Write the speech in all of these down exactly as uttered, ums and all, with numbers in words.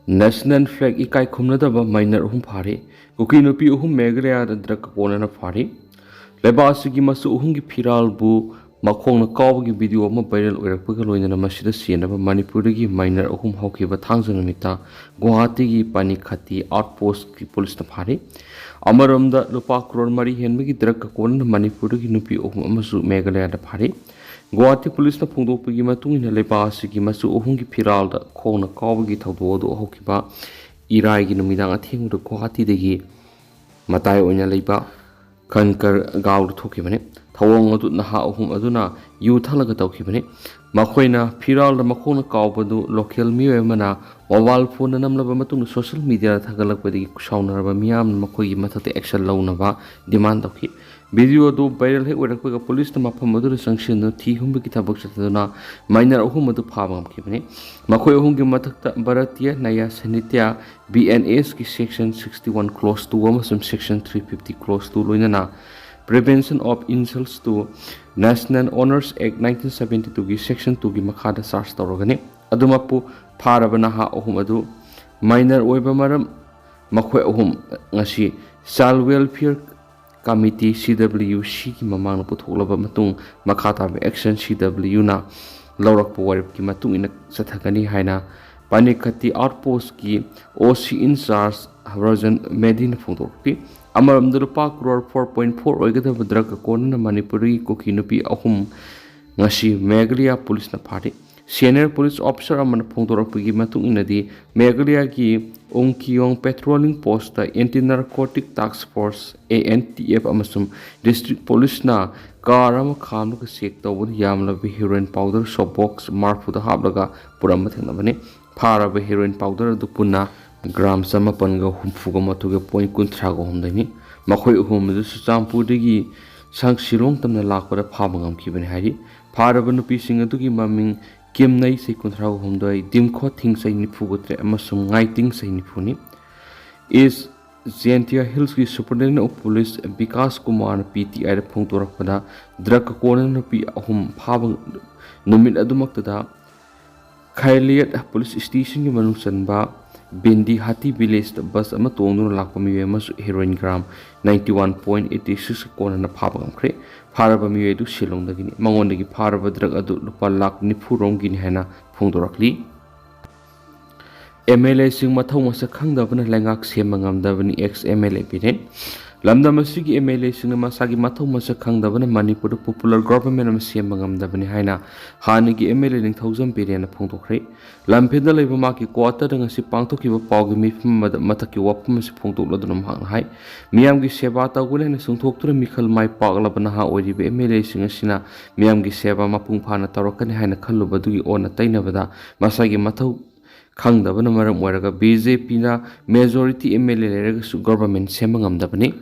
National flag ꯏꯀꯥꯏ ꯈꯨꯝꯅꯗꯕ minor ꯑꯍꯨꯝ ꯐꯥꯔꯤ꯫ ꯀꯨꯀꯤ ꯅꯨꯄꯤ ꯑꯍꯨꯝ ꯃꯦꯘꯥꯂꯌꯥꯗ ꯗ꯭ꯔꯒ ꯀꯣꯟꯅꯅ ꯐꯥꯔꯤ꯫ ꯂꯩꯕꯥꯛ ꯑꯁꯤꯒꯤ ꯃꯆꯨ ꯑꯍꯨꯝꯒꯤ ꯐꯤꯔꯥꯜꯕꯨ ꯃꯈꯣꯡꯅ ꯀꯥꯎꯕꯒꯤ ꯚꯤꯗꯤꯑꯣ ꯑꯃ ꯚꯥꯏꯔꯦꯜ ꯑꯣꯏꯔꯛꯄꯒ ꯂꯣꯏꯅꯅ ꯃꯁꯤꯗ ꯆꯦꯟꯅꯕ ꯃꯅꯤꯄꯨꯔꯗꯒꯤ ꯃꯥꯏꯅꯔ ꯑꯍꯨꯝ ꯍꯧꯈꯤꯕ ꯊꯥꯡꯖ ꯅꯨꯃꯤꯠꯇ ꯒꯨꯋꯥꯍꯥꯇꯤꯒꯤ ꯄꯥꯅꯤꯈꯠꯇꯤ ꯑꯥꯎꯠꯄꯣꯁꯠꯀꯤ ꯄꯨꯂꯤꯁꯅ ꯐꯥꯔꯤ꯫ ꯑꯃꯔꯣꯝꯗ ꯂꯨꯄꯥ ꯀ꯭ꯔꯣꯔ ꯃꯔꯤ ꯍꯦꯟꯕꯒꯤ ꯗ꯭ꯔꯒ ꯀꯣꯟꯅꯅ ꯃꯅꯤꯄꯨꯔꯗꯒꯤ ꯅꯨꯄꯤ ꯑꯍꯨꯝ ꯑꯃꯁꯨ ꯃꯦꯘꯥꯂꯌꯥꯗ ꯐꯥꯔꯤ꯫ ꯒꯨꯋꯥꯍꯥꯇꯤ ꯄꯨꯂꯤꯁꯅ ꯐꯣꯡꯗꯣꯛꯄꯒꯤ ꯃꯇꯨꯡ ꯏꯟꯅ ꯂꯩꯕꯥꯛ ꯑꯁꯤꯒꯤ ꯃꯆꯨ ꯑꯍꯨꯝꯒꯤ ꯐꯤꯔꯥꯜꯗ ꯈꯣꯡꯅ ꯀꯥꯎꯕꯒꯤ ꯊꯧꯗꯣꯛ ꯑꯗꯨ ꯍꯧꯈꯤꯕ ꯏꯔꯥꯏꯒꯤ ꯅꯨꯃꯤꯗꯥꯡ ꯑꯊꯦꯡꯕꯗ ꯒꯨꯋꯥꯍꯥꯇꯤꯗꯒꯤ ꯃꯇꯥꯏ ꯑꯣꯏꯅ ꯂꯩꯕ ꯈꯟꯀꯔ ꯒꯥꯎꯗ ꯊꯣꯛꯈꯤꯕꯅꯤ꯫ ꯊꯧꯑꯣꯡ ꯑꯗꯨ ꯅꯍꯥ ꯑꯍꯨꯝ ꯑꯗꯨꯅ ꯌꯨ ꯊꯛꯂꯒ ꯇꯧꯈꯤꯕꯅꯤ꯫ ꯃꯈꯣꯏꯅ ꯐꯤꯔꯥꯜꯗ ꯃꯈꯣꯡꯅ ꯀꯥꯎꯕꯗꯨ ꯂꯣꯀꯦꯜ ꯃꯤꯑꯣꯏ ꯑꯃꯅ ꯃꯣꯕꯥꯏꯜ ꯐꯣꯟꯗ ꯅꯝꯂꯕ ꯃꯇꯨꯡꯗ ꯁꯣꯁꯤꯌꯦꯜ ꯃꯤꯗꯤꯌꯥꯗ ꯊꯥꯒꯠꯂꯛꯄꯗꯒꯤ ꯁꯥꯎꯅꯔꯕ ꯃꯤꯌꯥꯝꯅ ꯃꯈꯣꯏꯒꯤ ꯃꯊꯛꯇ ꯑꯦꯛꯁꯟ ꯂꯧꯅꯕ ꯗꯤꯃꯥꯟ ꯇꯧꯈꯤ꯫ ꯚꯤꯗꯤꯑꯣ ꯑꯗꯨ ꯚꯥꯏꯔꯦꯜ ꯍꯦꯛ ꯑꯣꯏꯔꯛꯄꯒ ꯄꯨꯂꯤꯁꯅ ꯃꯐꯝ ꯑꯗꯨꯗ ꯆꯪꯁꯤꯟꯗꯨꯅ ꯊꯤ ꯍꯨꯝꯕꯒꯤ ꯊꯕꯛ ꯆꯠꯊꯗꯨꯅ ꯃꯥꯏꯅꯔ ꯑꯍꯨꯝ ꯑꯗꯨ ꯐꯥꯕ ꯉꯝꯈꯤꯕꯅꯤ꯫ ꯃꯈꯣꯏ ꯑꯍꯨꯝꯒꯤ ꯃꯊꯛꯇ ꯚꯥꯔꯇꯤꯌ ꯅ꯭ꯌꯥꯌ ꯁꯥꯍꯤꯇ꯭ꯌ, ꯕꯤ ꯑꯦꯟ ꯑꯦꯁꯀꯤ section sixty one clause two ꯑꯃꯁꯨꯡ section three fifty clause two ꯂꯣꯏꯅꯅ Prevention of Insults to National Honors Act nineteen seventy twoꯒꯤ ꯁꯦꯛꯁꯟ ꯇꯨꯒꯤ ꯃꯈꯥꯗ ꯆꯥꯔꯖ ꯇꯧꯔꯒꯅꯤ꯫ ꯑꯗꯨꯃꯛꯄꯨ ꯐꯥꯔꯕ ꯅꯍꯥ ꯑꯍꯨꯝ ꯑꯗꯨ ꯃꯥꯏꯅꯔ ꯑꯣꯏꯕ ꯃꯔꯝ ꯃꯈꯣꯏ ꯑꯍꯨꯝ ꯉꯁꯤ ꯆꯥꯏꯜ ꯋꯦꯜꯐꯤꯌꯔ ꯀꯃꯤꯇꯤ, ꯁꯤ ꯗꯕ꯭ꯂꯤꯌꯨ ꯁꯤꯒꯤ ꯃꯃꯥꯡꯗ ꯄꯨꯊꯣꯛꯂꯕ ꯃꯇꯨꯡ ꯃꯈꯥ ꯇꯥꯕ ꯑꯦꯛꯁꯟ ꯁꯤ ꯗꯕ꯭ꯂꯤꯌꯨꯅ ꯂꯧꯔꯛꯄ ꯋꯥꯔꯦꯞꯀꯤ ꯃꯇꯨꯡ ꯏꯟꯅ ꯆꯠꯊꯒꯅꯤ ꯍꯥꯏꯅ ꯄꯥꯅꯤꯈꯠꯇꯤ ꯑꯥꯎꯠꯄꯣꯁꯠꯀꯤ ꯑꯣ ꯁꯤ ꯏꯟꯆꯥꯔꯖ ꯔꯣꯖꯟ ꯃꯦꯗꯤꯅ ꯐꯣꯡꯗꯣꯔꯛꯈꯤ꯫ ꯑꯃꯔꯣꯝꯗ ꯂꯨꯄꯥ ꯀ꯭ꯔꯣꯔ ꯐꯣꯔ ꯄꯣꯏꯟ ꯐꯣꯔ ꯑꯣꯏꯒꯗꯕ ꯗ꯭ꯔꯒ ꯀꯣꯟꯅꯅ ꯃꯅꯤꯄꯨꯔꯒꯤ ꯀꯨꯀꯤ ꯅꯨꯄꯤ ꯑꯍꯨꯝ ꯉꯁꯤ ꯃꯦꯘꯥꯂꯌꯥ ꯄꯨꯂꯤꯁꯅ ꯐꯥꯔꯤ꯫ ꯁꯦꯅꯤꯌꯔ ꯄꯨꯂꯤꯁ ꯑꯣꯐꯤꯁꯥꯔ ꯑꯃꯅ ꯐꯣꯡꯗꯣꯔꯛꯄꯒꯤ ꯃꯇꯨꯡ ꯏꯟꯅꯗꯤ ꯃꯦꯘꯥꯂꯌꯥꯒꯤ ꯎꯪꯈꯤꯌꯣꯡ ꯄꯦꯇ꯭ꯔꯣꯂꯤꯡ ꯄꯣꯁꯇ ꯑꯦꯟꯇꯤ ꯅꯥꯔꯀꯣꯇꯤꯛ ꯇꯥꯛꯁ force, A N T F, ꯑꯃꯁꯨꯡ ꯗꯤꯁꯇ꯭ꯔꯤꯛ ꯄꯨꯂꯤꯁꯅ ꯀꯥꯔ ꯑꯃ ꯈꯥꯝꯂꯒ ꯆꯦꯛ ꯇꯧꯕꯗ ꯌꯥꯝꯂꯕ ꯍꯦꯔꯣꯏꯟ ꯄꯥꯎꯗꯔ ꯁꯣꯞ ꯕꯣꯛꯁ ꯃꯔꯐꯨꯗ ꯍꯥꯞꯂꯒ ꯄꯨꯔꯝꯕ ꯊꯦꯡꯅꯕꯅꯤ꯫ ꯐꯥꯔꯕ ꯍꯦꯔꯣꯏꯟ ꯄꯥꯎꯗꯔ ꯑꯗꯨ ꯄꯨꯟꯅ ꯒ꯭ꯔꯥꯝ ꯆꯃꯥꯄꯟꯒ ꯍꯨꯝꯐꯨꯒ ꯃꯥꯊꯣꯏꯒ ꯄꯣꯏꯟ ꯀꯨꯟꯊ꯭ꯔꯥꯒ ꯍꯨꯝꯗꯣꯏꯅꯤ꯫ ꯃꯈꯣꯏ ꯑꯍꯨꯝ ꯑꯗꯨ ꯆꯨꯔꯆꯥꯟꯄꯨꯔꯗꯒꯤ ꯁꯪ ꯁꯤꯂꯣꯡ ꯇꯝꯅ ꯂꯥꯛꯄꯗ ꯐꯥꯕ ꯉꯝꯈꯤꯕꯅꯤ ꯍꯥꯏꯔꯤ꯫ ꯐꯥꯔꯕ ꯅꯨꯄꯤꯁꯤꯡ ꯑꯗꯨꯒꯤ ꯃꯃꯤꯡ ꯀꯤꯝꯅꯩ, ꯆꯍꯤ ꯀꯨꯟꯊ꯭ꯔꯥꯒ ꯍꯨꯝꯗꯣꯏ, ꯗꯤꯝꯈꯣ ꯊꯤꯡ, ꯆꯍꯤ ꯅꯤꯐꯨꯒ ꯇꯔꯦꯠ, ꯑꯃꯁꯨꯡ ꯉꯥꯏꯇꯤꯡ, ꯆꯍꯤ ꯅꯤꯐꯨꯅꯤ꯫ ꯏꯁ ꯖꯦꯟꯇꯤꯌꯥ ꯍꯤꯜꯁꯀꯤ ꯁꯨꯄꯔꯤꯟꯇꯦꯟꯗꯦꯟ ꯑꯣꯐ ꯄꯨꯂꯤꯁ ꯕꯤꯀꯥꯁ ꯀꯨꯃꯥꯔꯅ ꯄꯤ ꯇꯤ ꯑꯥꯏꯗ ꯐꯣꯡꯗꯣꯔꯛꯄꯗ, ꯗ꯭ꯔꯒ ꯀꯣꯟꯅꯅ ꯅꯨꯄꯤ ꯑꯍꯨꯝ ꯐꯥꯕ ꯅꯨꯃꯤꯠ ꯑꯗꯨꯃꯛꯇꯗ ꯈꯥꯏꯂꯤꯌꯠ ꯄꯨꯂꯤꯁ ꯁ꯭ꯇꯦꯁꯟꯒꯤ ꯃꯅꯨꯡ ꯆꯟꯕ ꯕꯦꯟꯗꯤꯍꯥꯇꯤ ꯚꯤꯂꯦꯖꯇ ꯕꯁ ꯑꯃ ꯇꯣꯡꯗꯨꯅ ꯂꯥꯛꯄ ꯃꯤꯑꯣꯏ ꯑꯃꯁꯨ heroine gram ninety one point eighty six ꯀꯣꯟꯅꯅ ꯐꯥꯕ ꯉꯝꯈ꯭ꯔꯦ꯫ ꯐꯥꯔꯕ ꯃꯤꯑꯣꯏ ꯑꯗꯨ ꯁꯤꯂꯣꯡꯗꯒꯤꯅꯤ꯫ ꯃꯉꯣꯟꯗꯒꯤ ꯐꯥꯔꯕ ꯗ꯭ꯔꯒ ꯑꯗꯨ ꯂꯨꯄꯥ ꯂꯥꯈ ꯅꯤꯐꯨ ꯔꯣꯝꯒꯤꯅꯤ ꯍꯥꯏꯅ ꯐꯣꯡꯗꯣꯔꯛꯂꯤ꯫ ꯑꯦꯝ ꯑꯦꯜ ꯑꯦꯁꯤꯡ ꯃꯊꯧ ꯃꯁꯛ ꯈꯪꯗꯕꯅ ꯂꯩꯉꯥꯛ ꯁꯦꯝꯕ ꯉꯝꯗꯕꯅꯤ, ex M L A Biren. ꯂꯝꯗꯝ ꯑꯁꯤꯒꯤ ꯑꯦꯝ ꯑꯦꯜ ꯑꯦꯁꯤꯡꯅ ꯃꯁꯥꯒꯤ ꯃꯊꯧ ꯃꯁꯛ ꯈꯪꯗꯕꯅ ꯃꯅꯤꯄꯨꯔꯗ ꯄꯣꯄꯨꯂꯔ ꯒꯣꯚꯔꯟꯃꯦꯟ ꯑꯃ ꯁꯦꯝꯕ ꯉꯝꯗꯕꯅꯤ ꯍꯥꯏꯅ ꯍꯥꯟꯅꯒꯤ ꯑꯦꯝ ꯑꯦꯜ ꯑꯦ ꯅꯤꯡꯊꯧꯖꯝ ꯕꯤꯔꯦꯟꯅ ꯐꯣꯡꯗꯣꯛꯈ꯭ꯔꯦ꯫ ꯂꯝꯐꯦꯜꯗ ꯂꯩꯕ ꯃꯍꯥꯛꯀꯤ ꯀ꯭ꯋꯥꯇꯔꯗ ꯉꯁꯤ ꯄꯥꯡꯊꯣꯛꯈꯤꯕ ꯄꯥꯎꯒꯤ ꯃꯤꯐꯝ ꯑꯃꯗ ꯃꯊꯛꯀꯤ ꯋꯥꯐꯝ ꯑꯁꯤ ꯐꯣꯡꯗꯣꯛꯂꯗꯨꯅ ꯃꯍꯥꯛꯅ ꯍꯥꯏ, ꯃꯤꯌꯥꯝꯒꯤ ꯁꯦꯕꯥ ꯇꯧꯒꯅꯤ ꯍꯥꯏꯅ ꯆꯣꯡꯊꯣꯛꯇꯨꯅ ꯃꯤꯈꯜ ꯃꯥꯏ ꯄꯥꯛꯂꯕ ꯅꯍꯥ ꯑꯣꯏꯔꯤꯕ ꯑꯦꯝ ꯑꯦꯜ ꯑꯦꯁꯤꯡ ꯑꯁꯤꯅ ꯃꯤꯌꯥꯝꯒꯤ ꯁꯦꯕꯥ ꯃꯄꯨꯡ ꯐꯥꯅ ꯇꯧꯔꯛꯀꯅꯤ ꯍꯥꯏꯅ ꯈꯜꯂꯨꯕꯗꯨꯒꯤ ꯑꯣꯟꯅ ꯇꯩꯅꯕꯗ ꯃꯁꯥꯒꯤ ꯃꯊꯧ ꯈꯪꯗꯕꯅ ꯃꯔꯝ ꯑꯣꯏꯔꯒ ꯕꯤ ꯖꯦ ꯄꯤꯅ ꯃꯦꯖꯣꯔꯤꯇꯤ ꯑꯦꯝ ꯑꯦꯜ ꯑꯦ ꯂꯩꯔꯒꯁꯨ ꯒꯣꯚꯔꯟꯃꯦꯟ ꯁꯦꯝꯕ ꯉꯝꯗꯕꯅꯤ꯫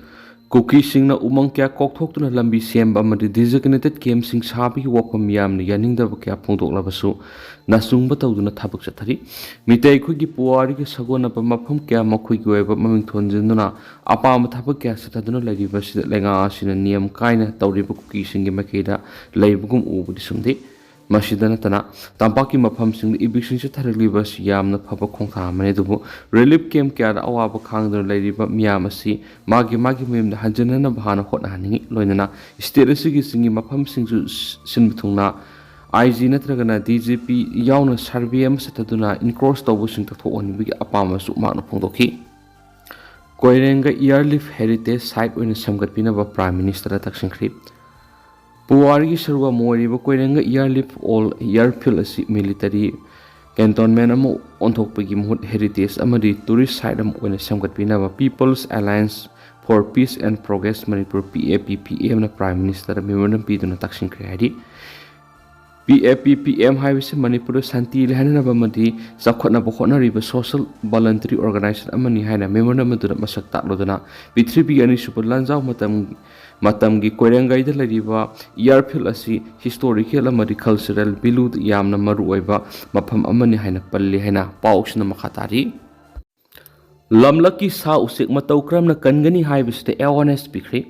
ꯀꯨꯀꯤꯁꯤꯡꯅ ꯎꯃꯪ ꯀꯌꯥ ꯀꯣꯛꯊꯣꯛꯇꯨꯅ ꯂꯝꯕꯤ ꯁꯦꯝꯕ ꯑꯃꯗꯤ ꯗꯤꯖꯤꯒꯅꯦꯇꯦꯠ ꯀꯦꯝꯞꯁꯤꯡ ꯁꯥꯕꯒꯤ ꯋꯥꯐꯝ ꯃꯤꯌꯥꯝꯅ ꯌꯥꯅꯤꯡꯗꯕ ꯀꯌꯥ ꯐꯣꯡꯗꯣꯛꯂꯕꯁꯨ ꯅꯥꯆꯨꯡꯕ ꯇꯧꯗꯨꯅ ꯊꯕꯛ ꯆꯠꯊꯔꯤ꯫ ꯃꯤꯇꯩ ꯑꯩꯈꯣꯏꯒꯤ ꯄꯨꯋꯥꯔꯤꯒ ꯁꯥꯒꯣꯟꯅꯕ ꯃꯐꯝ ꯀꯌꯥ ꯃꯈꯣꯏꯒꯤ ꯑꯣꯏꯕ ꯃꯃꯤꯡ ꯊꯣꯟꯖꯤꯟꯗꯨꯅ ꯑꯄꯥꯝꯕ ꯊꯕꯛ ꯀꯌꯥ ꯆꯠꯊꯗꯨꯅ ꯂꯩꯔꯤꯕꯁꯤꯗ ꯂꯩꯉꯥꯛ ꯑꯁꯤꯅ ꯅꯤꯌꯝ ꯀꯥꯏꯅ ꯇꯧꯔꯤꯕ ꯀꯨꯀꯤꯁꯤꯡꯒꯤ ꯃꯥꯏꯀꯩꯗ ꯂꯩꯕꯒꯨꯝ ꯎꯕꯗꯤ ꯆꯨꯝꯗꯦ꯫ ꯃꯁꯤꯗ ꯅꯠꯇꯅ ꯇꯝꯄꯥꯛꯀꯤ ꯃꯐꯝꯁꯤꯡꯗ ꯏꯕꯤꯛꯁꯟ ꯆꯠꯊꯔꯛꯂꯤꯕ ꯑꯁꯤ ꯌꯥꯝꯅ ꯐꯕ ꯈꯣꯡꯊꯥꯡ ꯑꯃꯅꯤ, ꯑꯗꯨꯕꯨ ꯔꯤꯂꯤꯐ ꯀꯦꯝꯞ ꯀꯌꯥꯗ ꯑꯋꯥꯕ ꯈꯥꯡꯗꯨꯅ ꯂꯩꯔꯤꯕ ꯃꯤꯌꯥꯝ ꯑꯁꯤ ꯃꯥꯒꯤ ꯃꯥꯒꯤ ꯃꯌꯨꯝꯗ ꯍꯟꯖꯤꯟꯅꯅꯕ ꯍꯥꯟꯅ ꯍꯣꯠꯅꯍꯟꯅꯤꯡꯏ꯫ ꯂꯣꯏꯅꯅ ꯁ꯭ꯇꯦꯠ ꯑꯁꯤꯒꯤ ꯆꯤꯡꯒꯤ ꯃꯐꯝꯁꯤꯡꯁꯨ ꯁꯤꯟꯕ ꯊꯨꯡꯅ ꯑꯥꯏ ꯖꯤ ꯅꯠꯇ꯭ꯔꯒꯅ ꯗꯤ ꯖꯤ ꯄꯤ ꯌꯥꯎꯅ ꯁꯔꯚꯦ ꯑꯃ ꯆꯠꯊꯗꯨꯅ ꯏꯟꯀ꯭ꯔꯣꯆ ꯇꯧꯕꯁꯤꯡ ꯇꯛꯊꯣꯛꯍꯟꯕꯒꯤ ꯑꯄꯥꯝꯕꯁꯨ ꯃꯍꯥꯛꯅ ꯐꯣꯡꯗꯣꯛꯈꯤ꯫ ꯀꯣꯏꯔꯦꯡꯒ ꯏꯌꯥꯔꯂꯤꯐ ꯍꯦꯔꯤꯇꯦꯖ ꯁꯥꯏꯠ ꯑꯣꯏꯅ ꯁꯦꯝꯒꯠꯄꯤꯅꯕ ꯄ꯭ꯔꯥꯏꯝ ꯃꯤꯅꯤꯁꯇꯔꯗ ꯇꯛꯁꯤꯟꯈ꯭ꯔꯤ꯫ ꯄꯨꯋꯥꯔꯤꯒꯤ ꯁꯔꯨꯛ ꯑꯃ ꯑꯣꯏꯔꯤꯕ ꯀꯣꯏꯔꯦꯡꯒ ꯏꯌꯥꯔꯂꯤꯐ ꯑꯣꯜ ꯏꯌꯥꯔꯐꯤꯜ ꯑꯁꯤ ꯃꯤꯂꯤꯇꯔꯤ ꯀꯦꯟꯇꯣꯟꯃꯦꯟ ꯑꯃ ꯑꯣꯟꯊꯣꯛꯄꯒꯤ ꯃꯍꯨꯠ ꯍꯦꯔꯤꯇꯦꯖ ꯑꯃꯗꯤ ꯇꯨꯔꯤꯁ ꯁꯥꯏꯠ ꯑꯃ ꯑꯣꯏꯅ ꯁꯦꯝꯒꯠꯄꯤꯅꯕ People's Alliance for Peace and Progress Manipur, P A P P ꯑꯦꯝꯅ ꯄ꯭ꯔꯥꯏꯝ ꯃꯤꯅꯤꯁꯇꯔꯗ ꯃꯦꯃꯣꯔꯦꯟꯗꯝ ꯄꯤꯗꯨꯅ ꯇꯛꯁꯤꯟꯈ꯭ꯔꯦ ꯍꯥꯏꯔꯤ꯫ ꯄꯤ ꯑꯦ ꯄꯤ ꯄꯤ ꯑꯦꯝ ꯍꯥꯏꯕꯁꯤ ꯃꯅꯤꯄꯨꯔꯗ ꯁꯥꯟꯇꯤ ꯂꯩꯍꯟꯅꯕ ꯑꯃꯗꯤ ꯆꯥꯎꯈꯠꯅꯕ ꯍꯣꯠꯅꯔꯤꯕ ꯁꯣꯁꯦꯜ ꯚꯣꯂꯟꯇꯔꯤ ꯑꯣꯔꯒꯅꯥꯏꯖꯦꯁꯟ ꯑꯃꯅꯤ ꯍꯥꯏꯅ ꯃꯦꯃꯣꯔꯦꯟꯗꯝ ꯑꯗꯨꯗ ꯃꯁꯛ ꯇꯥꯛꯂꯗꯨꯅ ꯄ꯭ꯔꯤꯊꯤꯕꯤꯒꯤ ꯑꯅꯤꯁꯨꯕ ꯂꯥꯟꯖꯥꯎ ꯃꯇꯝ, ꯃꯇꯝꯒꯤ ꯀꯣꯏꯔꯦꯡꯒꯩꯗ ꯂꯩꯔꯤꯕ ꯏꯌꯥꯔꯐꯤꯜ ꯑꯁꯤ ꯍꯤꯁꯇꯣꯔꯤꯀꯦꯜ ꯑꯃꯗꯤ ꯀꯜꯆꯔꯦꯜ ꯚꯦꯂꯨꯗ ꯌꯥꯝꯅ ꯃꯔꯨꯑꯣꯏꯕ ꯃꯐꯝ ꯑꯃꯅꯤ ꯍꯥꯏꯅ ꯄꯜꯂꯤ ꯍꯥꯏꯅ ꯄꯥꯎꯁꯤꯅ ꯃꯈꯥ ꯇꯥꯔꯤ꯫ ꯂꯝꯂꯛꯀꯤ ꯁꯥ ꯎꯆꯦꯛ ꯃꯇꯧ ꯀꯔꯝꯅ ꯀꯟꯒꯅꯤ ꯍꯥꯏꯕꯁꯤꯗ ꯑꯦꯋꯥꯔꯅꯦꯁ ꯄꯤꯈ꯭ꯔꯤ꯫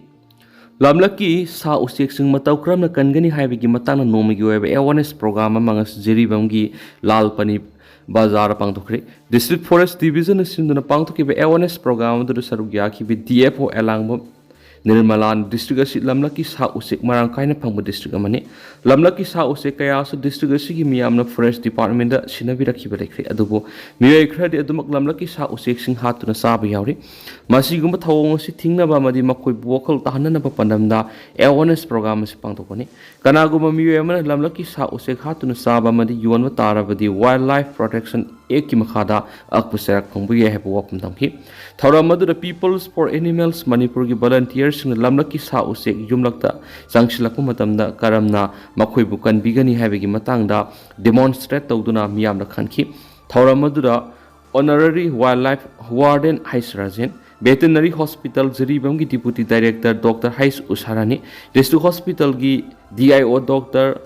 ꯂꯝꯂꯛꯀꯤ ꯁꯥ ꯎꯆꯦꯛꯁꯤꯡ ꯃꯇꯧ ꯀꯔꯝꯅ ꯀꯟꯒꯅꯤ ꯍꯥꯏꯕꯒꯤ ꯃꯇꯥꯡꯗ ꯅꯣꯡꯃꯒꯤ ꯑꯣꯏꯕ ꯑꯦꯋꯥꯔꯅꯦꯁ ꯄ꯭ꯔꯣꯒ꯭ꯔꯥꯝ ꯑꯃ ꯉꯁꯤ ꯖꯤꯔꯤꯕꯥꯝꯒꯤ ꯂꯥꯜ ꯄꯅꯤ ꯕꯖꯥꯔꯗ ꯄꯥꯡꯊꯣꯛꯈ꯭ꯔꯦ꯫ District Forest Division ꯅ ꯁꯤꯟꯗꯨꯅ ꯄꯥꯡꯊꯣꯛꯈꯤꯕ awareness program ꯑꯗꯨꯗ ꯁꯔꯨꯛ ꯌꯥꯈꯤꯕ D F O ꯑꯦꯂꯥꯡꯕꯝ ꯅꯤꯔꯃꯂꯥꯅ district ꯑꯁꯤ ꯂꯝꯂꯛꯀꯤ ꯁꯥ ꯎꯆꯦꯛ ꯃꯔꯥꯡ ꯀꯥꯏꯅ ꯐꯪꯕ district ꯑꯃꯅꯤ꯫ ꯂꯝꯂꯛꯀꯤ ꯁꯥ ꯎꯆꯦꯛ ꯀꯌꯥꯁꯨ district ꯑꯁꯤꯒꯤ ꯃꯤꯌꯥꯝꯅ Forest Department ꯗ ꯁꯤꯟꯅꯕꯤꯔꯛꯈꯤꯕ ꯂꯩꯈ꯭ꯔꯦ, ꯑꯗꯨꯕꯨ ꯃꯤꯑꯣꯏ ꯈꯔꯗꯤ ꯑꯗꯨꯃꯛ ꯂꯝꯂꯛꯀꯤ ꯁꯥ ꯎꯆꯦꯛꯁꯤꯡ ꯍꯥꯠꯇꯨꯅ ꯆꯥꯕ ꯌꯥꯎꯔꯤ꯫ ꯃꯁꯤꯒꯨꯝꯕ ꯊꯧꯑꯣꯡ ꯑꯁꯤ ꯊꯤꯡꯅꯕ ꯑꯃꯗꯤ ꯃꯈꯣꯏꯕꯨ ꯋꯥꯈꯜ ꯇꯥꯍꯟꯅꯅꯕ ꯄꯥꯟꯗꯝꯗ awareness program ꯑꯁꯤ ꯄꯥꯡꯊꯣꯛꯄꯅꯤ꯫ ꯀꯅꯥꯒꯨꯝꯕ ꯃꯤꯑꯣꯏ ꯑꯃꯅ ꯂꯝꯂꯛꯀꯤ ꯁꯥ ꯎꯆꯦꯛ ꯍꯥꯠꯇꯨꯅ ꯆꯥꯕ ꯑꯃꯗꯤ ꯌꯣꯟꯕ ꯇꯥꯔꯕꯗꯤ Wildlife Protection Act ꯀꯤ ꯃꯈꯥꯗ ꯑꯀꯛꯄ ꯆꯩꯔꯥꯛ ꯐꯪꯕ ꯌꯥꯏ ꯍꯥꯏꯕ ꯋꯥꯐꯝ ꯊꯝꯈꯤ꯫ ꯊꯧꯔꯝ ꯑꯗꯨꯗ Peoples for Animals ꯃꯅꯤꯄꯨꯔꯒꯤ volunteer ꯁꯤꯡꯅ ꯂꯝꯂꯛꯀꯤ ꯁꯥ ꯎꯆꯦꯛ ꯌꯨꯝꯂꯛꯇ ꯆꯪꯁꯤꯜꯂꯛꯄ ꯃꯇꯝꯗ ꯀꯔꯝꯅ ꯃꯈꯣꯏꯕꯨ ꯀꯟꯕꯤꯒꯅꯤ ꯍꯥꯏꯕꯒꯤ ꯃꯇꯥꯡꯗ demonstrate ꯇꯧꯗꯨꯅ ꯃꯤꯌꯥꯝꯗ ꯈꯪꯍꯟꯈꯤ꯫ ꯊꯧꯔꯝ ꯑꯗꯨꯗ Honorary Wildlife Warden ꯍꯩꯁ Rajen, Veterinary Hospital ꯖꯤꯔꯤꯕꯥꯝꯒꯤ Deputy Director Doctor ꯍꯩꯁ ꯎꯁꯥꯔꯥꯅꯤ, District Hospital ꯒꯤ D I O Doctor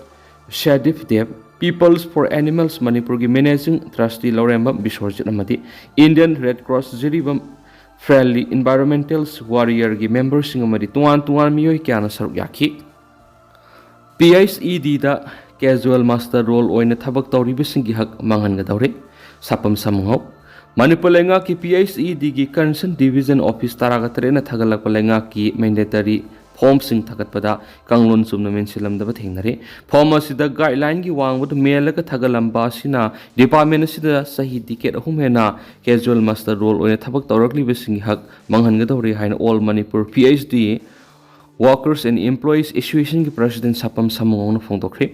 ꯁ꯭ꯌꯥꯗꯤꯞ Dev, Peoples for Animals ꯃꯅꯤꯄꯨꯔꯒꯤ Managing Trustee ꯂꯧꯔꯦꯝꯕꯝ ꯕꯤꯁ꯭ꯋꯔꯖꯤꯠ ꯑꯃꯗꯤ Indian Red Cross Jiribam Friendly Environmental Warrior ꯒꯤ member ꯁꯤꯡ ꯑꯃꯗꯤ ꯇꯣꯉꯥꯟ ꯇꯣꯉꯥꯟꯕ ꯃꯤꯑꯣꯏ ꯀꯌꯥꯅ ꯁꯔꯨꯛ ꯌꯥꯈꯤ꯫ P H E D ꯗ casual master roll ꯑꯣꯏꯅ ꯊꯕꯛ ꯇꯧꯔꯤꯕꯁꯤꯡꯒꯤ ꯍꯛ ꯃꯥꯡꯍꯟꯒꯗꯧꯔꯦ꯫ ꯁꯥꯄꯝ ꯁꯥꯃꯨꯉꯧ꯫ ꯃꯅꯤꯄꯨꯔ ꯂꯩꯉꯥꯛꯀꯤ P H E D ꯒꯤ Concerned Division Office ꯇꯔꯥꯒ ꯇꯔꯦꯠꯅ ꯊꯥꯒꯠꯂꯛꯄ ꯂꯩꯉꯥꯛꯀꯤ mandatory form ꯁꯤꯡ ꯊꯥꯒꯠꯄꯗ ꯀꯥꯡꯂꯣꯟ ꯆꯨꯝꯅ ꯃꯦꯟꯁꯤꯜꯂꯝꯗꯕ ꯊꯦꯡꯅꯔꯦ꯫ Form ꯑꯁꯤꯗ guideline ꯒꯤ ꯋꯥꯡꯃꯗ ꯃꯦꯜꯂꯒ ꯊꯥꯒꯠꯂꯝꯕ ꯑꯁꯤꯅ department ꯑꯁꯤꯗ ꯆꯍꯤ decade ꯑꯍꯨꯝ ꯍꯦꯟꯅ casual master roll ꯑꯣꯏꯅ ꯊꯕꯛ ꯇꯧꯔꯛꯂꯤꯕꯁꯤꯡꯒꯤ ꯍꯛ ꯃꯥꯡꯍꯟꯒꯗꯧꯔꯦ ꯍꯥꯏꯅ All Manipur P H D Workers and Employees Association ꯒꯤ President ꯁꯥꯄꯝ ꯁꯥꯃꯨꯉꯧꯅ ꯐꯣꯡꯗꯣꯛꯈ꯭ꯔꯦ꯫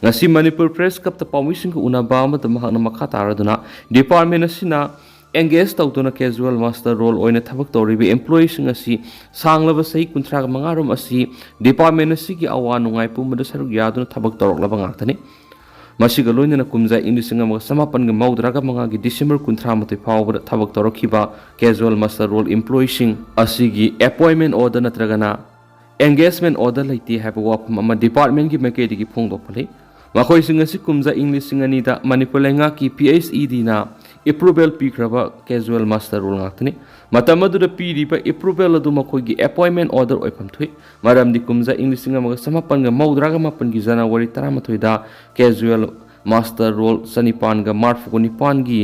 ꯉꯁꯤ Manipur Press Club ꯇ ꯄꯥꯎꯃꯤꯁꯤꯡꯒ ꯎꯅꯕ ꯑꯃꯗ ꯃꯍꯥꯛꯅ ꯃꯈꯥ ꯇꯥꯔꯗꯨꯅ department ꯑꯁꯤꯅ engage ꯇꯧꯗꯨꯅ casual master roll ꯑꯣꯏꯅ ꯊꯕꯛ ꯇꯧꯔꯤꯕ employee ꯁꯤꯡ ꯑꯁꯤ ꯁꯥꯡꯂꯕ ꯆꯍꯤ ꯀꯨꯟꯊ꯭ꯔꯥ ꯃꯉꯥ ꯔꯣꯝ ꯑꯁꯤ department ꯑꯁꯤꯒꯤ ꯑꯋꯥ ꯅꯨꯡꯉꯥꯏ ꯄꯨꯝꯕꯗ ꯁꯔꯨꯛ ꯌꯥꯗꯨꯅ ꯊꯕꯛ ꯇꯧꯔꯛꯂꯕ ꯉꯥꯛꯇꯅꯤ꯫ ꯃꯁꯤꯒ ꯂꯣꯏꯅꯅ ꯀꯨꯝꯖꯥ ꯏꯪ ꯂꯤꯁꯤꯡ ꯑꯃꯒ ꯆꯃꯥꯄꯟꯒ ꯃꯧꯗ꯭ꯔꯥꯒ ꯃꯉꯥꯒꯤ December ꯀꯨꯟꯊ꯭ꯔꯥ ꯃꯥꯊꯣꯏ ꯐꯥꯎꯕꯗ ꯊꯕꯛ ꯇꯧꯔꯛꯈꯤꯕ casual master roll employee ꯁꯤꯡ ꯑꯁꯤꯒꯤ appointment order ꯅꯠꯇ꯭ꯔꯒꯅ engagement order ꯂꯩꯇꯦ ꯍꯥꯏꯕ ꯋꯥꯐꯝ ꯑꯃ department ꯀꯤ ꯃꯥꯏꯀꯩꯗꯒꯤ ꯐꯣꯡꯗꯣꯛꯄ ꯂꯩ꯫ ꯃꯈꯣꯏꯁꯤꯡ ꯑꯁꯤ ꯀꯨꯝꯖꯥ ꯏꯪ ꯂꯤꯁꯤꯡ ꯑꯅꯤꯗ ꯃꯅꯤꯄꯨꯔ ꯂꯩꯉꯥꯛꯀꯤ P H E D ꯅ approval ꯄꯤꯈ꯭ꯔꯕ casual master roll ꯉꯥꯛꯇꯅꯤ꯫ ꯃꯇꯝ ꯑꯗꯨꯗ ꯄꯤꯔꯤꯕ approval ꯑꯗꯨ ꯃꯈꯣꯏꯒꯤ appointment order ꯑꯣꯏꯐꯝ ꯊꯣꯛꯏ, ꯃꯔꯝꯗꯤ ꯀꯨꯝꯖꯥ ꯏꯪ ꯂꯤꯁꯤꯡ ꯑꯃꯒ ꯆꯃꯥꯄꯟꯒ ꯃꯧꯗ꯭ꯔꯥꯒ ꯃꯥꯄꯟꯒꯤ January ꯇꯔꯥꯃꯥꯊꯣꯏꯗ casual Master Roll ꯆꯅꯤꯄꯥꯟꯒ ꯃꯔꯤꯐꯨ ꯅꯤꯄꯥꯟꯒꯤ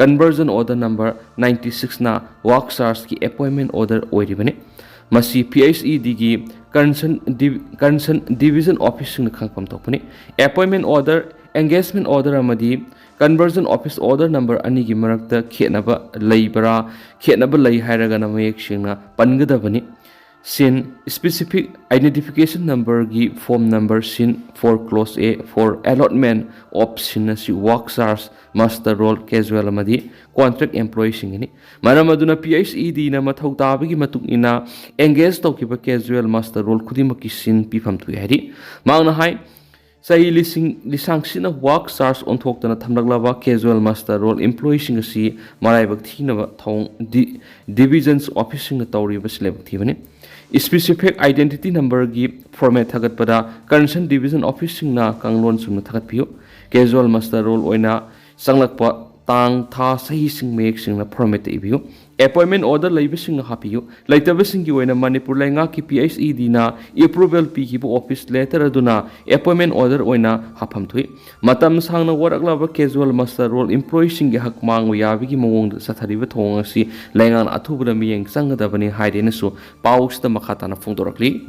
Conversion Order number ninety sixꯅ work chargeꯀꯤ appointment order ꯑꯣꯏꯔꯤꯕꯅꯤ꯫ ꯃꯁꯤ PHEDꯒꯤ concerned div- concerned division officeꯁꯤꯡꯅ ꯈꯪꯐꯝ ꯊꯣꯛꯄꯅꯤ꯫ Appointment order, engagement order ꯑꯃꯗꯤ Conversion Office Order number ꯑꯅꯤꯒꯤ ꯃꯔꯛꯇ ꯈꯦꯠꯅꯕ ꯂꯩꯕ꯭ꯔꯥ? ꯈꯦꯠꯅꯕ ꯂꯩ ꯍꯥꯏꯔꯒꯅ ꯃꯌꯦꯛ ꯁꯦꯡꯅ ꯄꯟꯒꯗꯕꯅꯤ꯫ Scene, specific identification numberꯒꯤ form number scene four clause A for allotment of scene ꯑꯁꯤ work charge, muster roll, casual ꯑꯃꯗꯤ contract employeeꯁꯤꯡꯒꯤꯅꯤ꯫ ꯃꯔꯝ ꯑꯗꯨꯅ PHEDꯅ ꯃꯊꯧ ꯇꯥꯕꯒꯤ ꯃꯇꯨꯡ ꯏꯟꯅ engage ꯇꯧꯈꯤꯕ casual, muster roll ꯈꯨꯗꯤꯡꯃꯛꯀꯤ scene ꯄꯤꯐꯝ ꯊꯣꯛꯏ ꯍꯥꯏꯔꯤ꯫ ꯃꯍꯥꯛꯅ ꯍꯥꯏ, ꯆꯍꯤ ꯂꯤꯁꯤꯡ ꯂꯤꯁꯥꯡꯁꯤꯠꯅ work charge ꯑꯣꯟꯊꯣꯛꯇꯅ ꯊꯝꯂꯛꯂꯕ casual, muster roll employeeꯁꯤꯡ ꯑꯁꯤ ꯃꯔꯥꯏꯕꯛ ꯊꯤꯅꯕ ꯊꯧꯑꯣꯡ ꯗꯤ- divisions officeꯁꯤꯡꯅ ꯇꯧꯔꯤꯕꯁꯤ ꯂꯥꯏꯕꯛ ꯊꯤꯕꯅꯤ꯫ Specific identity numberꯒꯤ format ꯊꯥꯒꯠꯄꯗ concerned division officeꯁꯤꯡꯅ ꯀꯥꯡꯂꯣꯟ ꯆꯨꯝꯅ ꯊꯥꯒꯠꯄꯤꯌꯨ꯫ Casual, muster roll ꯑꯣꯏꯅ ꯆꯪꯂꯛꯄ ꯇꯥꯡ, ꯊꯥ, ꯆꯍꯤꯁꯤꯡ ꯃꯌꯦꯛ ꯁꯦꯡꯅ formatꯇ ꯏꯕꯤꯌꯨ꯫ Appointment order ꯂꯩꯕꯁꯤꯡꯅ ꯍꯥꯞꯄꯤꯌꯨ꯫ ꯂꯩꯇꯕꯁꯤꯡꯒꯤ ꯑꯣꯏꯅ ꯃꯅꯤꯄꯨꯔ ꯂꯩꯉꯥꯛꯀꯤ PHEDꯅ approval ꯄꯤꯈꯤꯕ office letter ꯑꯗꯨꯅ appointment order ꯑꯣꯏꯅ ꯍꯥꯞꯐꯝ ꯊꯣꯛꯏ꯫ ꯃꯇꯝ ꯁꯥꯡꯅ ꯋꯥꯔꯛꯂꯕ casual, muster roll employeeꯁꯤꯡꯒꯤ ꯍꯛ ꯃꯥꯡꯕ ꯌꯥꯕꯒꯤ ꯃꯑꯣꯡꯗ ꯆꯠꯊꯔꯤꯕ ꯊꯧꯑꯣꯡ ꯑꯁꯤ ꯂꯩꯉꯥꯛꯅ ꯑꯊꯨꯕꯗ ꯃꯤꯠꯌꯦꯡ ꯆꯪꯒꯗꯕꯅꯤ ꯍꯥꯏꯗꯨꯅꯁꯨ ꯄꯥꯎꯁꯤꯗ ꯃꯈꯥ ꯇꯥꯅ ꯐꯣꯡꯗꯣꯔꯛꯂꯤ꯫